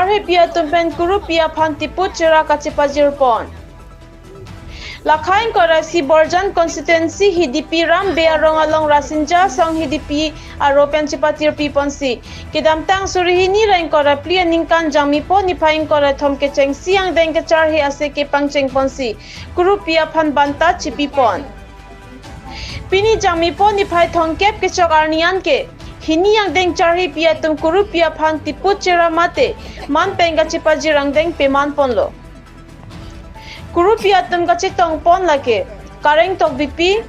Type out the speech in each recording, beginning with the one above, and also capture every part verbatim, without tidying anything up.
Charhipi atum pen kurupi aphan tiput chera kachepajir pon. Lakhain Koraisi Borjan constituency Hidipi Ram Bey arong along Rasinja Song Hidipi aro pen chepatirpi ponsi. Kedamtang suri hini ra ingkoi ra phli aningkan Jangmipo niphai ingkoi ra thom kechengsi angdeng kacharhe ase kepangcheng ponsi kurupi aphan banta chipi pon. Pini Jangmipo niphai thomkep kechok arni anke hini angdeng charhipi atum kurupi aphan tiput chera mate man pen kachepajir angdeng peman ponlo. Kurupi atum kachetong pon lake Kareng Tokbipi,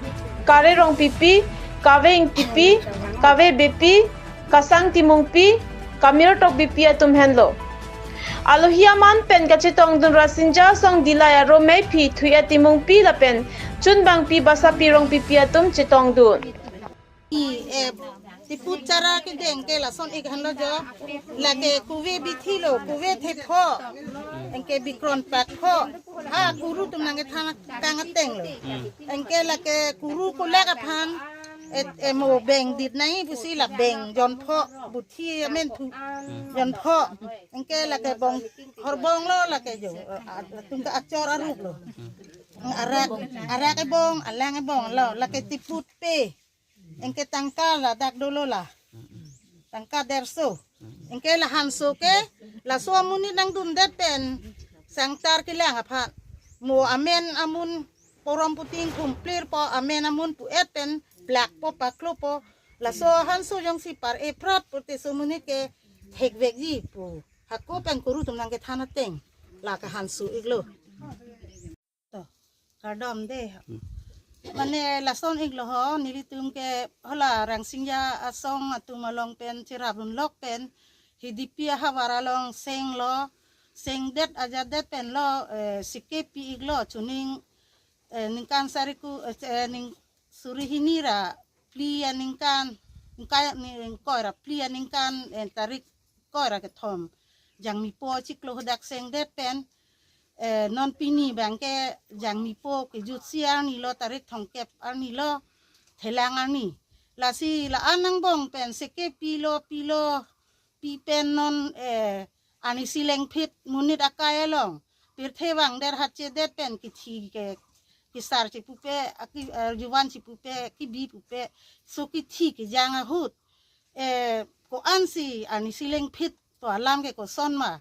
Kare Rongpipi, Kave Ingtipi, Kave Beypi, Kasang Timungpi, Kamir Tokbipi atum henlo. Alohi aman pen kachetongdun Rasinja Song Dillai aro meiphi Thuya Timungpi lapen Chunbangpi Basapi Rongpipi atum chetongdun. I, eh, tiput chera kedeng ke lason ik henlo jo. Lake kuve bithilo, kuve thepho. Anke bikron pakpho. Ha kuru atum nangkethan kang atenglo. Anke lake kuru kolak aphan, et, eh, mo beng dit nangji pusi la beng jonpho, buthi amen thu jonpho. Anke lake bong horbong lo lake jo. Eh, a-, atum ke achor aruplo. Arak, arak ebong, alang ebong lo, lake tiput pe. Anke tangka ladak dolo la. Tangka derso. Anke la hanso ke, laso amonit nangdundet pen sangtar kelang aphan. Mo amen amun porom puting kumplir po amen amun pu-et pen plak po paklo po. Laso hanso jongsi par-e prat pute so amonit ke thekvekji pu. Hako pen kuru atum nangkethan ateng. La kahanso iklo. To, kardom de. Hmm. Mane lason iklo ho, nelitum ke hala Rangsingja Asong atum along pen cherapdunlok pen, Hidipi ahavar along senglo, sengdet ajatdet penlo, eh, sikepi iklo, chuning, eh, ningkan sariku, eh, eh, ning suri hini ra, phli aningkan, ingkai, ingkoi ra, phli aningkan, eh, tarik koi ra kethom. Jangmipo chiklo hadak sengdet pen, eh, non pini abangke Jangmipo kejutsi arni lo tarik thomkep arni lo thelang arni. Lasi la-an angbong pen sikepi lo pilo pi pen non, eh, arnisi lengphit monit akai along. Pirthe vangdet hatchedet pen kithi ke kisar chipupe, aki, eh, juvan chipupe, kibi pupe, so kithi kejang ahut. Eh, ko-ansi arnisi lengphit to alam ke koson ma.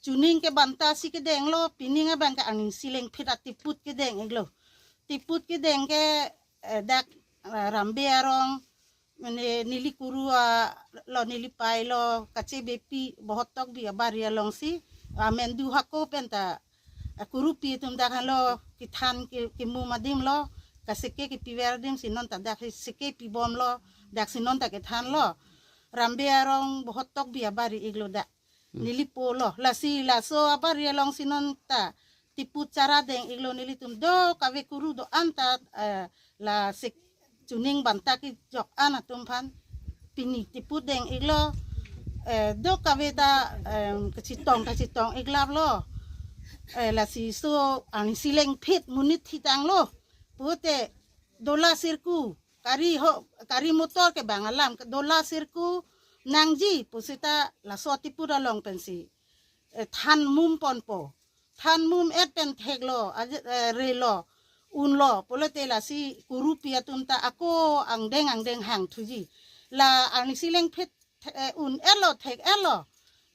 Chuning ke banta si kedenglo, pining abangke arnisi lengphit atiput kedeng iklo. Tiput kedeng ke, eh, dak, eh, Ram Bey arong, mane neli kuru alo neli pei lo, Kache Beypi, Bohot Tokbi abari alongsi, amen du hako penta, eh, kurupi atum dak henlo, kethan ke, kemum adim lo, kaseke kepiver adim si non ta dak seke pibomlo, dak si non ta kethanlo. Ram Bey arong Bohot Tokbi abari iklo dak. Hmm. Neli po lo. Lasi laso abari alongsi non ta tiput chera deng iklo nelitum do kave kuru do-an ta, eh, la sik chuning banta kejok an atum aphan pini tiput deng iklo, eh, do kave ta, em, kachetong kachetong iklaplo. Eh, lasi so arnisi lengphit monit thitanglo. Pute dola sirku, gari ho, gari motor ke bang alam, dola sirku nangji pusita laso tiput along pensi, eh, than mum ponpo. Than mum-et pen theklo, aje, eh, relo, unlo, pulote lasi kurupi atum ta ako angdeng angdeng hangthuji. La arnisi lengphit the-, eh, un-etlo, thek-etlo.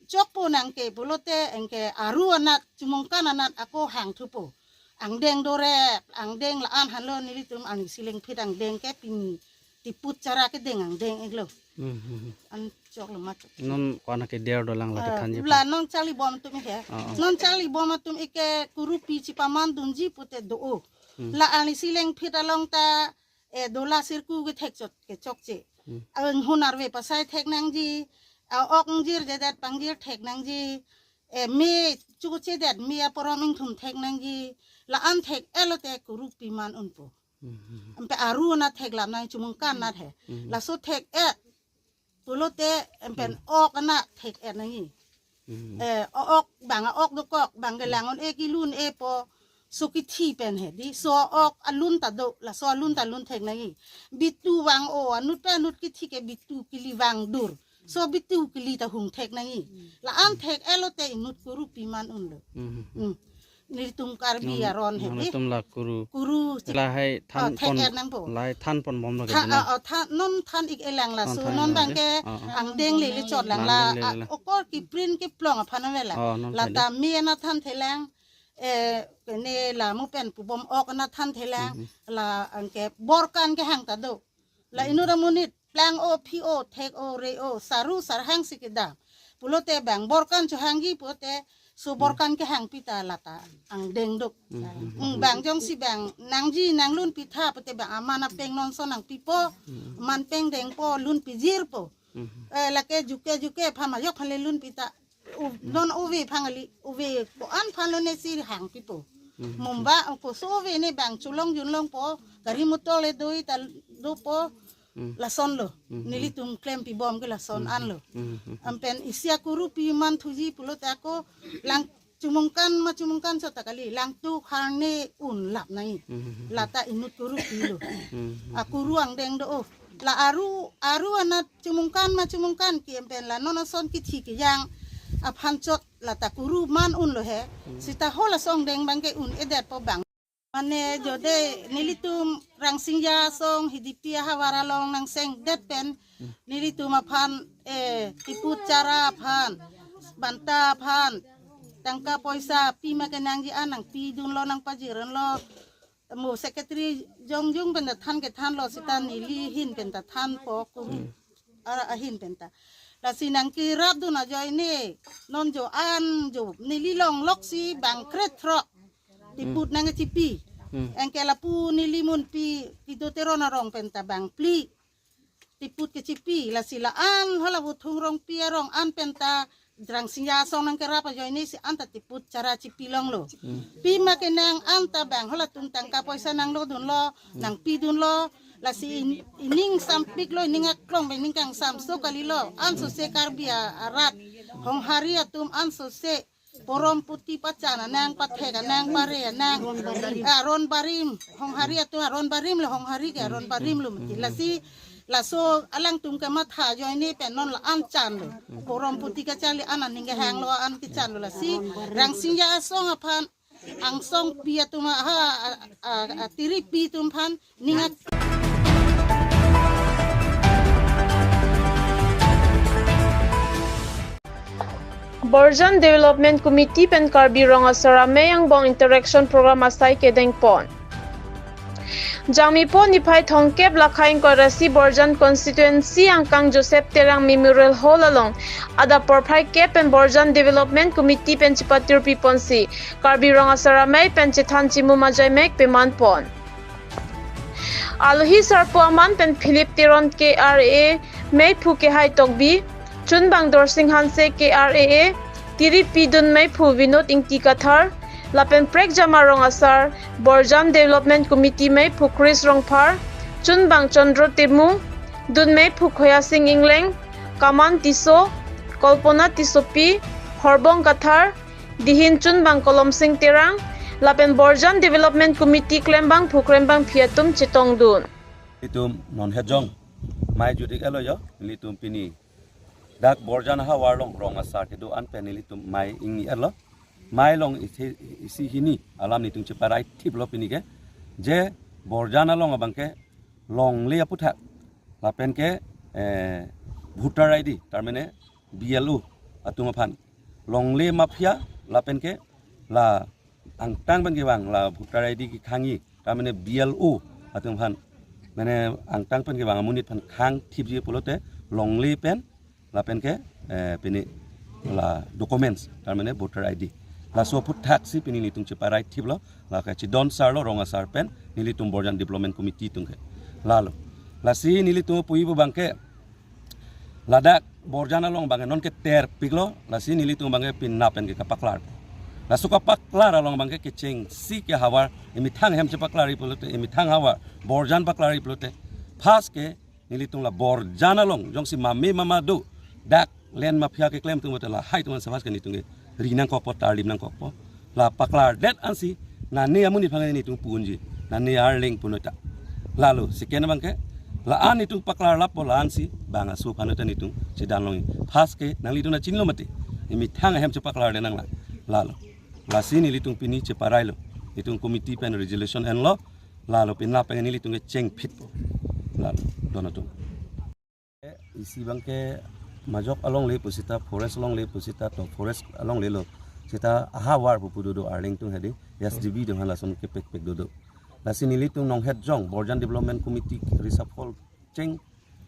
Chokpo nangke pulote anke aru anat, chumungkan anat ako hangthupo. Angdeng dorep, angdeng la-an henlo nelitum arnisi lengphit angdeng ke pini tiput chera kedeng angdeng iklo. Hmm, hmm, hmm. An choklo mat. Non ko-an ke der dolang la, eh, kethanji la pu. Non charlibom atum ke. Ah, ah. Non charlibom atum ke kurupi chipamandunji pute do-o. Hmm. La arnisi lengphit along ta, eh, dola sirku kethek chot kechokche. Hmm. Ang hunar ve pasai thek nangji, a-ok ingjir jedet pangjir thek nangji, eh, me chukuchedet me aporom ingthum thek nangji, la-an thek-etlo te kurupi man unpo. Hmm, hmm, hmm. Anpe aru anat theklap nang, chumungkan anat he. Hmm. Laso thek-et pulote anpen, hmm, ok anat thek-et nangji. Hmm. Eh, o-, ok bang a-ok dokok, bang kelang un-e kelun-e po, so kithi pen he di, so ok alun ta do, laso alun ta lun thek nangji. Bitu vang-o, anut pe anut kithi ke bitu kili vang dur. So bitu kili ta hung thek nangji. La-an thek-et lote inut kuru pi man unlo. Hmm. Hmm. Nelitum Karbi aron he. Nangtum la kuru. Kuru. Lahai than pon, thek-et nangpo. Lahai than pon bomlo ke. Than, ah, oh, than, non than ik-e lang laso. Than non than bang ke. Ah, ah. Angdeng lele chot lang la. Angdeng lele la. Ah, okor kiprin kiplong aphan ave la. Oh, non lata than de. Mi anat than thelang. Eh, kene la mo pen pubom ok anat than thelang. Hmm. La anke borkan kehang ta do. La inut amonit plang-o, phi-o, thek-o, re-o, saru sarhang si kedam. Pulote bang borkan chohangji pulote so borkan kehang pi ta lata angdeng duk. Hmm. Hmm, bang jongsi bang nangji nanglun pi tha pulote bang aman apeng non son nangpipo, hmm, aman peng dengpo, lun pijirpo. Hmm. Eh, lake juke juke aphan majok aphan le lun pi ta. U-, non uve aphan kali, uve ko-an aphan lo ne si hang pipo. Hmm. Mumba ko so uve ne bang cholong junlongpo, gari motor le doi ta dopo, hmm, lasonlo. Hmm. Nelitum klem pibom ke lason, hmm, anlo. Hmm. Anpen isi akuru pi man thuji pulote ako lang chumungkan ma chumungkan so ta kali, lang tu harne un lap nai. Hmm. Lata inut kuru pilo. Hmm. Akuru angdeng do, oh. La aru, aru anat chumungkan ma chumungkan ki anpen la non ason kithi kejang aphan chot lata kuru man unlo he. Hmm. Sita ho laso angdeng bang ke un-edetpo bang. Mane jode nelitum Rangsingja asong Hidipi ahavar along nangsengdet pen, hmm, nelitum aphan, eh, tiput chara aphan, banta aphan, tangka poisa pima kenangji an nangpidunlo, nangpajirlo. Mo secretary jongjung pen ta than kethanlo sita neli ahin pen ta thanpo kuru. Hmm. Ara ahin pen ta. Lasi nangkerapdun ajoine non jo-an jo neli longlok si bang krethrok tiput, hmm, nangkechipi. Hmm. Anke lapu neli munpi Tido Teron arong pen ta bang phli tiput kechipi, lasi la-an hala Vuthung Rongpi arong an pen ta Rangsingja asong nangkerap ajoine si an ta tiput chara chipi longlo. Hmm. Pima kenang an ta bang halatum tangka poisa nanglodunlo, hmm, nangpidunlo, lasi in-, ining sampiklo, ining aklong bang ining kangsam so kalilo, ansose Karbi a-, arat, Honghari atum ansose, Porom puti pachan anang, pathek anang, pare anang. Aron barim. Ah, aron barim. Honghari atum aron barim lo, Honghari ke aron barim lo mati. Lasi, laso alangtum kematha ajoine pen non la-an chanlo. Porom puti kacharli an aning kehanglo an kechanlo lasi. Rangsingja asong aphan, angsong pi atum ha, a, a, a, tiripi atum aphan, ning ak- Borjan Development Committee pen Karbi Rong Asar Amei angbong interaction program asai kedengpon. Jangmipo niphai thomkep lakhai ingkoi ra isi Borjan constituency angkang Joseph Terang Memorial Hall along adap porphai kep pen Borjan Development Committee pen chepatirpiponsi Karbi Rong Asar Amei pen chethan chimum ajaimek pemanpon. Alohi sarpo aman pen Philip Teron K R A A meiphu Kehai Tokbi, chunbang Dorsing Hanse K R A A, tiripi dun meiphu Vinod Ingti Kathar, lapen prekjam arong asar, Borjan Development Committee meiphu Chris Rongphar, chunbang Chandra Timung, dun meiphu Khoya Sing Ingleng, Kaman Tisso, Kalpona Tissopi, Horbong Kathar, dihin chunbang Kolom Sing Terang, lapen Borjan Development Committee klembangphu klembangphi atum chetongdun. Itum non hejong, mei jut ik-etlo jo, nelitum pini dak Borjan ahavar along rong asar kedo-an pen nelitum mei ingni-etlo. Mei along isi, isi hini alam nelitum cheparai thiplo pini ke. Je Borjan along abang ke longle aputhak, lapen ke, eh, voter I D, tar mane B L O atum aphan longle mafia, lapen ke la angtan pen kevang la voter I D kekhangji, tar mane B L O atum aphan, mane angtan pen kevang amonit aphan khang thipji pulote longle pen, lapen ke, eh, pini la documents, tar mane voter I D. Laso aputhak si pini nelitum cheparai thiplo, la kachidon sarlo rong asar pen nelitum Borjan Development Committee atum ke. Lalo. Lasi nelitum puji pu abang ke ladak Borjan along abang ke non keterpiklo, lasi nelitum abang ke penap pen ke kapaklar. Laso kapaklar along abang ke kechengsi ke havar, emethang hem chepaklarji pulote, emethang havar, Borjan paklarji pulote. First ke nelitum la Borjan along, jongsi mame mama do, dak land mafia keklem atum pulote lahai atum an first ke nelitum ke ri nangkokpo, tarlip nangkokpo. La paklardet ansi, nane amonit aphan nelitum pu unji, nane arleng punoi ta. Lalo, second abang ke, La-an itum paklar lapo la-ansi bang aso aphan ta itum chedan longji. First ke nanglitum nangchinilo mati. Emethang ahem chepaklar de nang la. Lalo. Lasi nelitum pini cheparailo. Itum committee pen resolution enlo. Lalo pini lapen nelitum ke chengphitpo. Lalo. Don atum. Isi abangke majok alongle pu seta, forest alongle pu seta, to forest alongle lo. Seta ahavar pu pu dodo, arleng atum hedi, S G B atum hala som kepek pek dodo. Lasi nelitum Nonghet Jong Borjan Development Committee reshuffle cheng,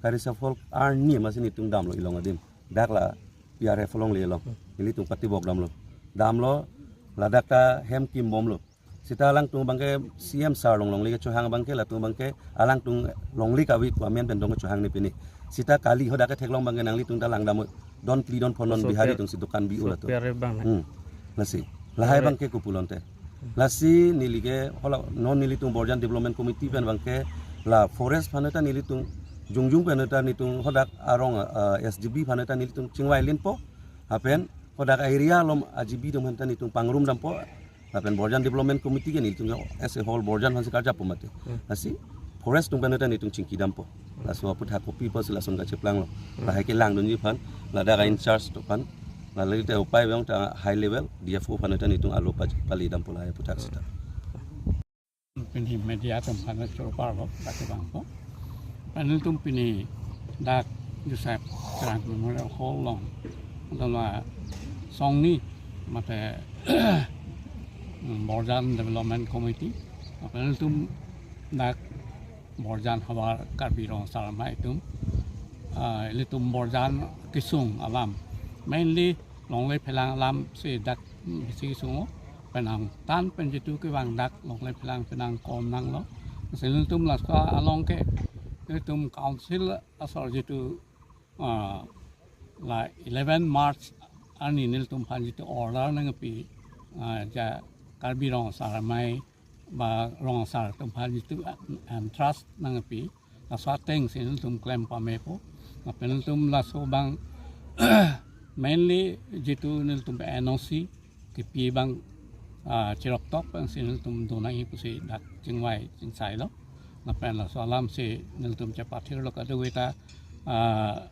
ka reshuffle arni amatsi nelitum damlo ilong adim. Dak la P R F alongle lo. Nelitum pati bok damlo. Damlo, ladak ta hem kimbomlo. Seta alangtum abangke C M sir along longle kechohang abangke, latum abangke alangtum longle kave pu amen pen dong kechohang ni pini. Seta kali hadak ketheklong abangke nanglitum ta langdam, don phli don phonnon. So, Bihari P R, atumsi dokan bi so, ula tu. P R F abang na. Hmm. Lasi. Lahai P R F abangke kopulote. Lasi neli ke hala non nelitum Borjan Development Committee pen abangke la forest aphan ta nelitum jongjung pen ta nelitum hadak arong, ah, S G B aphan ta nelitum chingvai linpo. Lapen hadak area along a G B atum aphan ta nelitum pangrum dampo. Lapen Borjan Development Committee ke nelitum ke as a whole Borjan aphansi karjap po mati. Hmm. Lasi forest atum pen ta nelitum chingki dampo. Laso aphuthak kopi pusi lason kacheplanglo. Hmm. Lahai kelangdunji aphan, ladak a-in-charge atum aphan, lale te upai abang ta high level D F O aphan ta nelitum alo pa-, pali dampo lahai aphuthak seta. Pini media atum aphan choro parlo, baki bangpo. Pen nelitum pini dak Joseph Terang Memorial Hall along, adalah songni mate Borjan Development Committee. Pen nelitum dak Borjan havar Karbi Rong Asar Amei atum, ah, ilitum Borjan kesung alam, mainly longle phelang alamsi dak, mm, bisi kesungo. Penang tan pen jitu kevang dak longle phelang penang kom nanglo. Lasi nelitum laso along ke nelitum council asor jitu, ah, la eleven March arni nelitum aphan jitu order nangpi, ah, ja Karbi Rong Asar Amei ba rong asar atum aphan jitu, ah, entrust nangpi. Laso atengsi nelitum klem pamepo. Lapen nelitum laso abang mainly jitu nelitum N O C kepi abang, ah, chiroktok abangsi nelitum do nangji pusi dak chingvai chingsailo. Lapen laso alamsi nelitum chepathirlo kadokave ta, ah,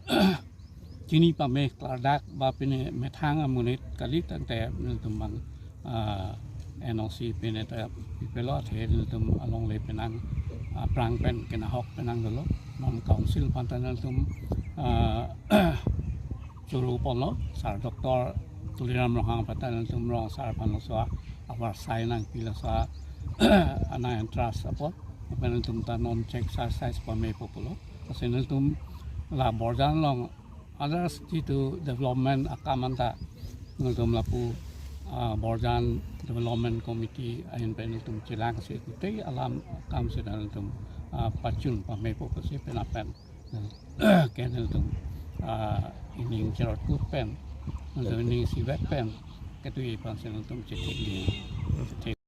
chini pame klardak ba pini methang amonit kali tangte nelitum abang, ah, N O C pine ta pipelo athe nelitum alongle penang, ah, aphrang pen kenahok penang dolo. Non council aphan ta nelitum, ah, choro ponlo, Sir Doctor Tuliram Ronghang aphan ta nelitum rong asar aphan laso avarsai nangpi laso anang entrust apot. Lapen nelitum ta non check exercise pamepo pulo. Lasi nelitum la Borjan along others jitu development akam anta nelitum lapu, ah, Borjan Development Committee ahin pen nelitum chelangsi kutei alam akam seta nelitum, ah, pachun pamepo pusi pen lapen ke nelitum, ah, ining cherot kut pen, nelitum ining isivek pen ketui aphansi nelitum chethek di, chethek.